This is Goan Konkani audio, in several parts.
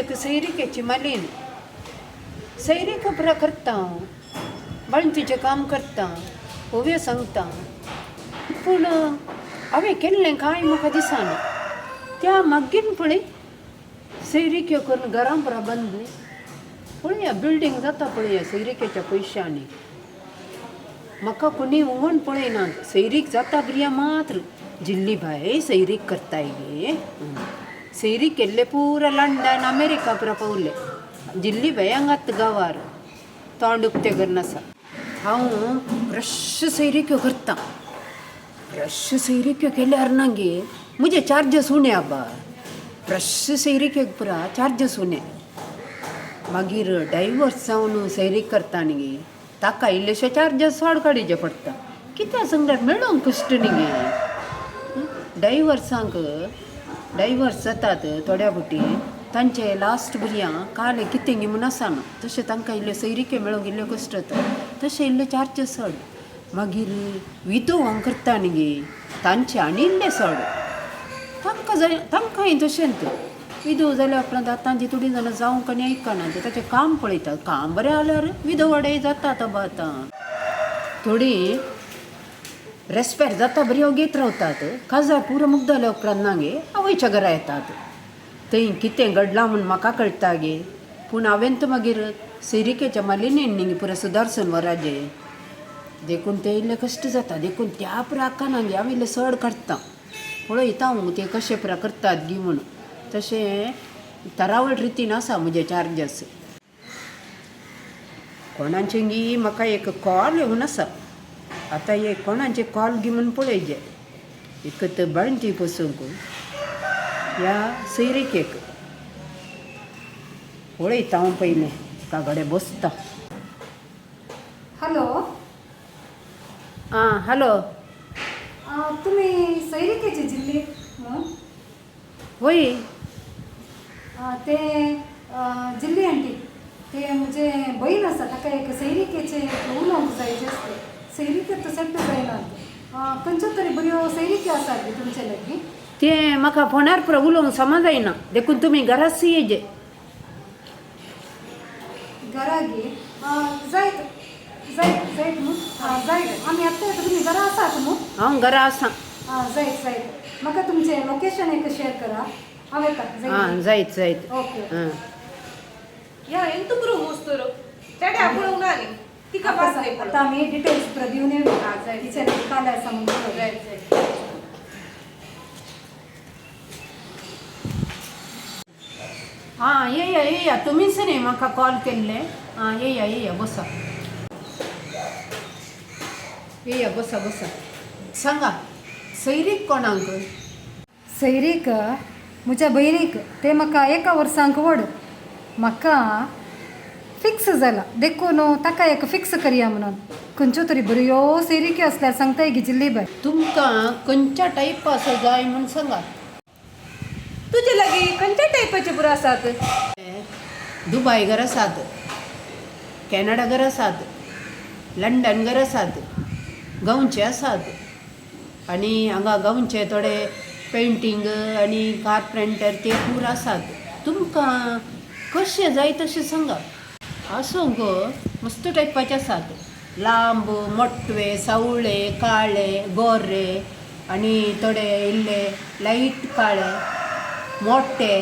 एक सैरिकेची मालीन. सैरिका पुरा करता हांव, बाळंतीचें काम करता, होवयो सांगता, पूण हांवें केल्लें कांय म्हाका दिसना. त्या मागीर पळय सैरिक्यो करून घरां पुरा बांदली. पळया बिल्डींग जाता पळया सैरिकेच्या पयशांनी. म्हाका कोणी उगून पळयनात. सैरीक जाता भुरग्यां मात्र जिल्ली बाय सैरीक करताय गे. सैरीक केल्ले पुरा लंडन अमेरिका पुरा पावले. जिल्ली बाय हांगात गांवार तोंड उक्तें करून आसा. हांव ब्रश सैरिक्यो करतां. ब्रश सैरिक्यो केल्यार ना गे म्हजे चार्जस उणे आबा. ब्रश सैरिकेक पुरा चार्जस उणे. मागीर डायवर्स जावन सैरीक करता न्ही गे ताका इल्लेशे चार्जस चड काडीचे पडटा. कित्याक सांगल्यार मेळोंक कश्ट न्ही गे. डायवर्सांक डायवर्स जातात थोड्या फावटी तांचे लास्ट भुरग्यां कालें कितें गी म्हूण आसना तशें तांकां इल्ल्यो सैरिक्यो मेळोंक इल्ल्यो कश्ट जाता तशें इल्ले चार्जस चड. मागीर विधवांक करता न्ही गे तांचे आनी इल्ले चड. तांकां जाय तांकांय तशेंच विधव जाल्या उपरांत आतांची थोडीं जाणां जावंक आनी आयकना ताचें काम पळयतात. काम बरें जाल्यार विधवाडे जातात आबा आतां. थोडीं रेस्पेर जाता बरी ओगीत रावतात. काजार पुरो मुगदल्या उपरांत ना गे आवयच्या घरा येतात. थंय कितें घडलां म्हूण म्हाका कळटा गे. पूण हांवें तर मागीर सैरिकेच्या मालिनीन न्ही पुरो सुदारसून वराजे देखून ते इल्ले कश्ट जाता. देखून त्या पुरा आका गे हांव इल्लें चड काडटा. पळयता हांव ते कशें पुरा करतात गी म्हूण. तशें तरावळ रितीन आसा म्हजे चार्जस. कोणाचें गी म्हाका एक कॉल येवन आसा. आतां एक कोणाचें कॉल गी म्हूण पळयचें. एक तर बाळंटी पसूंक ह्या सैरिकेक पळयता हांव पयलें एका कडेन बसता. हॅलो. आं हॅलो. तुमी सैरिकेची जिल्ली न्हू? वय. ते जिल्ली आंटी ते म्हजे बहीण आसा ताका एक सैरिकेचे एक उलोवंक जाय आसलें. सैरिके तर सेट जायना. खंयच्यो तरी बऱ्यो सैरिक्यो आसात गे तुमचे लागीं? तें म्हाका फोनार पुरो उलोवंक समा जायना देखून तुमी घराच येजे. घरा गे? जायत जायत जायत न्हू. जायत आमी आत्तां येता. तुमी घरा आसात न्हू? हांव घरा आसा. आं जायत जायत. म्हाका तुमचें लोकेशन एक शेअर करा. हांव येता. आं जायत. जायत जायत. ओके. आं या ಎಂತ ಪುರ ಮೂಸ್ತರು चेडे आपोवंक ना न्ही तिका पास न्ही. आतां आमी डिटेल्स पुरा दिवन येवया. जायत. तिचे काल आसा म्हणून. जायत जायत. आं येया येया. तुमीच न्ही म्हाका कॉल केल्ले. आं येया येया बसा. येया बसा बसा. सांगा सैरीक कोणाक? सैरीक म्हज्या भयणीक. तें म्हाका एका वर्सांक व्हड. म्हाका फिक्स जाला देखून ताका एक फिक्स करया म्हणून. खंयच्यो तरी बऱ्यो सैरिक्यो आसल्यार सांगताय गे जिल्ली बाय. तुमकां खंयच्या टायपाचो जाय म्हूण सांगा. तुजे लागीं खंयच्या टायपाचे पुरो आसात? दुबाय घर आसात, कॅनडा घर आसात, लंडन घर आसात, गांवचे आसात आनी हांगा गांवचे थोडे पेंटींग आनी कारपेंटर ते पुरो आसात. तुमकां कशें जाय तशें सांगा. आसूं गो मस्त टायपाचे आसात. लांब मोटवे सावळे काळे गोरे आनी थोडे इल्ले लायट काळे मोटे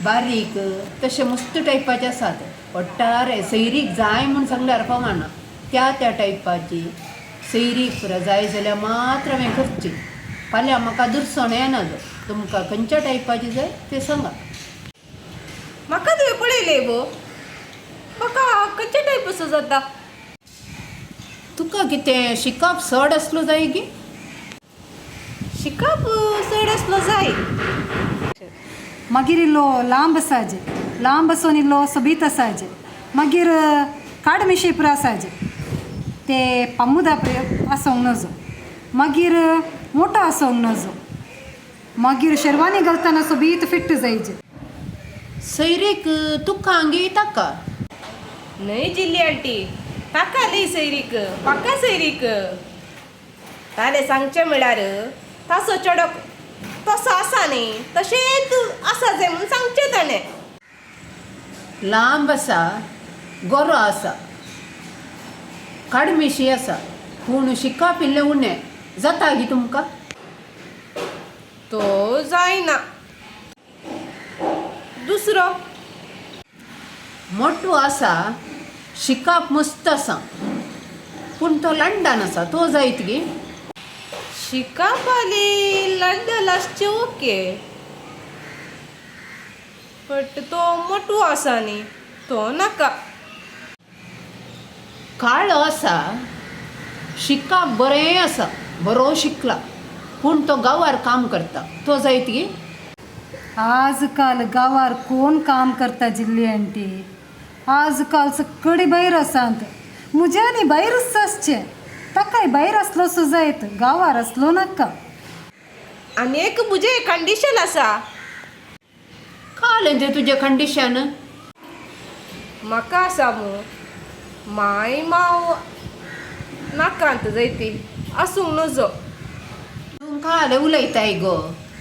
बारीक तशे मस्त टायपाचे आसात. वट्टारे सैरीक जाय म्हूण सांगल्यार पावना. त्या त्या टायपाची सैरीक पुरा जाय जाल्यार मात्र हांवें करची. फाल्यां म्हाका दुरसण येना. तुमकां खंयच्या टायपाची जाय तें सांगा. म्हाका तुवें पळयलें गो म्हाका खंयच्या टायपाचो जाता? तुका कितें शिकप चड आसलो जाय गी? शिकप चड आसलो जाय. मागीर इल्लो लांब आसाजे. लांब आसून इल्लो सोबीत आसाजे. मागीर काडमिशी पुरो आसाजे. ते पामुदा आसूंक नजो. मागीर मोटो आसूंक नजो. मागीर शेरवानी घालतना सोबीत फिट्ट जायजे. सैरीक तुका गी ताका? न्हय जिल्ली आंटी ताका न्ही सैरीक म्हाका सैरीक. ताणें सांगचें म्हळ्यार ताचो चेडो तसो आसा न्ही तशेंच आसा जाय म्हणून सांगचें ताणें. लांब आसा, गोरो आसा, काडमिशी आसा, पूण शिकप इल्लें उणें जाता गी तुमकां? तो जायना. दुसरो? मोटो आसा, शिकप मस्त आसा, पूण तो लंडन आसा. तो जायत गी? शिकप आनी लंडन आसचे ओके, बट तो मोटवो आसा न्ही, तो नाका. काळो आसा, शिकप बरें आसा, बरो शिकला, पूण तो गांवार काम करता. तो जायत गी? आजकाल गांवार कोण काम करता जिल्ली आंटी? आजकाल सगळी भायर आसात. म्हज्या आनी भायरच आसचें. ताकाय भायर आसलो सो जायत, गांवार आसलो नाका. आनी एक म्हजें कंडिशन आसा. कालें तें तुजें कंडिशन? म्हाका आसा मू, माय माव नाकांत जायती आसूंक नजो. तूं कालें उलयताय गो,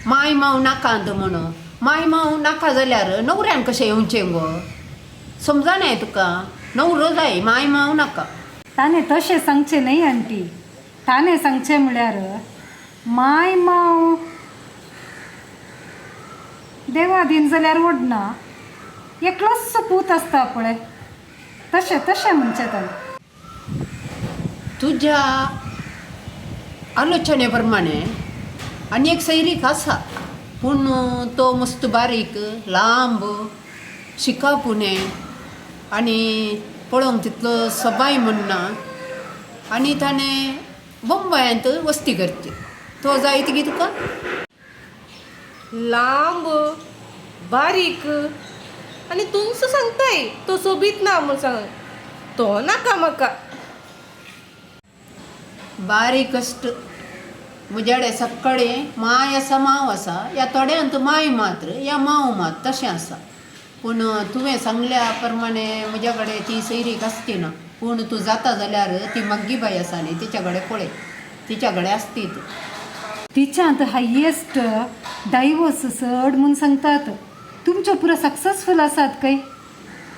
माय माव नाकांत म्हणून. माय माव नाका जाल्यार न्हवऱ्यान कशें येवचें गो? समजना तुका? न्हवरो जाय, माय माव नाका. ताणें तशें सांगचें न्हय आंटी. ताणें सांगचें म्हळ्यार माय माव देवा दीन जाल्यार ओडना, एकलोच पूत आसता पळय, तशें तशें म्हणचें ताणें. तुज्या आलोचने प्रमाणे आनी एक सैरीक आसा, पूण तो मस्त बारीक, लांब, शिकप उणें आनी पळोवंक तितलो सबाय म्हणना, आनी ताणें बंबयांत वस्ती करची. तो जायत गी तुका? लांब, बारीक आनी तुमचो सांगताय तो सोबीत ना म्हूण सांग, तो नाका म्हाका. बारीक कश्ट. म्हज्या सकाळी माय आसा, माव आसा, ह्या थोड्यांत माय मात्र या माव मात तशें आसा. पूण तुवें सांगल्या प्रमाणे म्हज्या कडेन ती सैरीक आसची ना. पूण तूं जाता जाल्यार ती माग्गी बाय आसा न्ही, तिच्या कडेन पळय, तिच्या कडेन आसती ती. तिच्यांत हायेस्ट डायवर्स चड म्हूण सांगतात. तुमच्यो पुरो सक्सेसफूल आसात काय?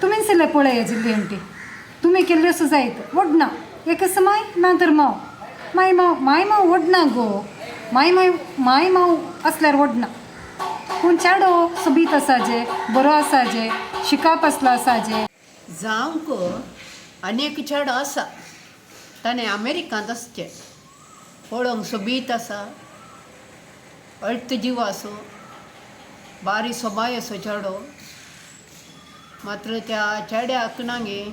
तुमीच इल्लें पळय जिल्ली आंटी. तुमी केल्ल्यो सो जायत ओडना. एकच माय ना तर माव, माय माव, माय माव ओडना गो. माय माय माय माव आसल्यार ओडना, पूण चेडो सोबीत आसा जे, बरो आसा जे, शिकप आसलो आसा जे. जावंक आनी एक चेडो आसा, ताणें अमेरिकांत आसचें. पळोवंक सोबीत आसा, अल्त जीव आसो, बारी सोबाय असो चेडो. मात्र त्या चेड्याक ना गे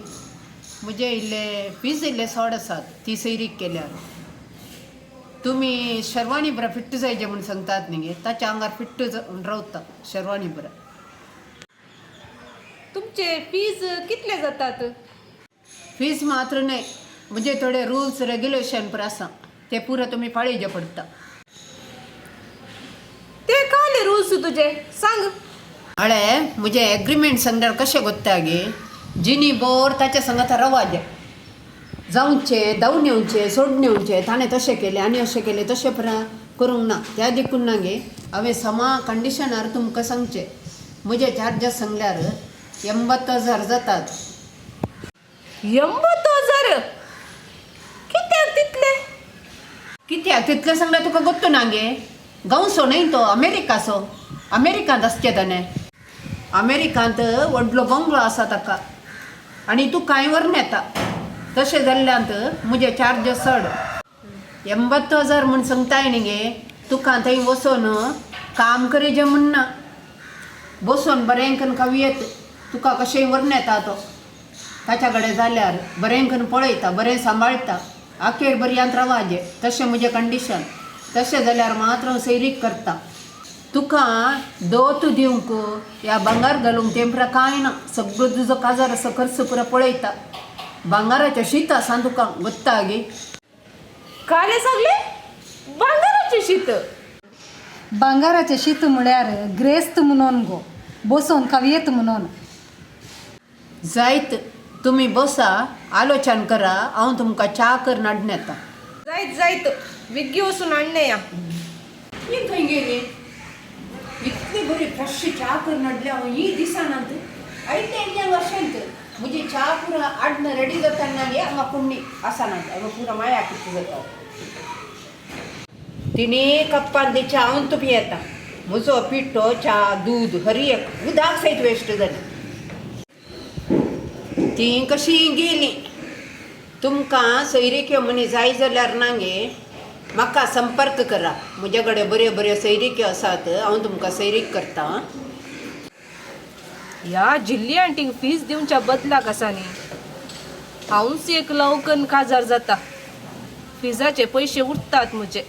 म्हजे इल्ले फीज इल्ले चड आसात ती सैरीक केल्यार. तुमी शेरवानी बरा फिट्ट जायचे म्हूण सांगतात न्ही गे, ताच्या आंगार फिट्ट रावता शेरवानी बरा. तुमचे फीज कितले जातात? फीज मात्र न्हय, म्हणजे थोडे रुल्स रेग्युलेशन पर आसा, ते पुरो तुमी पाळीचे पडटा. ते काले रुल्स तुजे सांग. हळे म्हजे एग्रीमेंट सांगल्यार कशें गोत्ता गे, जिनी बोर ताच्या संगात रवाजे जावचें, धांवन येवचें, सोडून येवचें. ताणें तशें केलें आनी अशें केलें, तशें परा करूंक ना. त्या देखून ना गे हांवें समा कंडिशनार तुमकां सांगचें. म्हजे चार्जस सांगल्यार 80,000 जातात. 80,000 कित्याक तितले? कित्याक तितलें सांगल्यार तुका गोत्तो ना गे? गांवचो न्हय तो, अमेरिकाचो. अमेरिकांत आसचें ताणें. अमेरिकांत व्हडलो बंगलो आसा ताका, आनी तूं कांय व्हरून येता. तशें जाल्ल्यांत म्हजे चार्जस चड. 80,000 म्हूण सांगताय न्ही गे, तुका थंय वचोन काम करीजे म्हूण ना, बसून बरें करून खावयेत. तुका कशेंय व्हरून येता तो. ताच्या कडेन जाल्यार बरें करून पळयता, बरें सांबाळटा, आखेर बरयांत रावाजे. तशें म्हजें कंडिशन. तशें जाल्यार मात्र हांव सैरीक करता. तुका दोत दिवंक या भांगर घालूंक तें पुरा कांय ना. सगळो तुजो काजार असो खर्च पुरा पळयता. भांगराचें शीत आसा तुका गोत्ता गे? काले सगळे भांगराचें शीत. भांगाराचें शीत म्हळ्यार ग्रेस्त म्हणून गो, बसोन खावयेत म्हणून. जायत, तुमी बसा, आलोचन करा, हांव तुमकां च्या करून हाडून येता. जायत जायत, विग्गी वचून हाडणे या. ही खंय गेली? इतली बरी फ्रेश च्या करून हाडल्या हांव, ही दिसनात. आयते इल्ल्यांक अशेंच म्हजी च्या पुरा आडन रेडी जाता गे हांगा कुण्णी आसना हांगा पुरा माया कितें जाता. तिणे कप्पान ती च्या अंत पियेता. म्हजो पिठो च्या दूद हरी एक उदक सयत वेस्ट जालें. तीं कशीं गेलीं. तुमकां सोयरिक्यो मनीस जाय जाल्यार ना गे म्हाका संपर्क करा. म्हज्या कडेन बऱ्यो बऱ्यो सोयरिक्यो आसात, हांव तुमकां सोयरीक करतां. ह्या जिल्ली आंटीक फीज दिवच्या बदलाक आसा न्ही, हांवूच एक लवकन काजार जाता. फिजाचे पयशे उरतात म्हजे.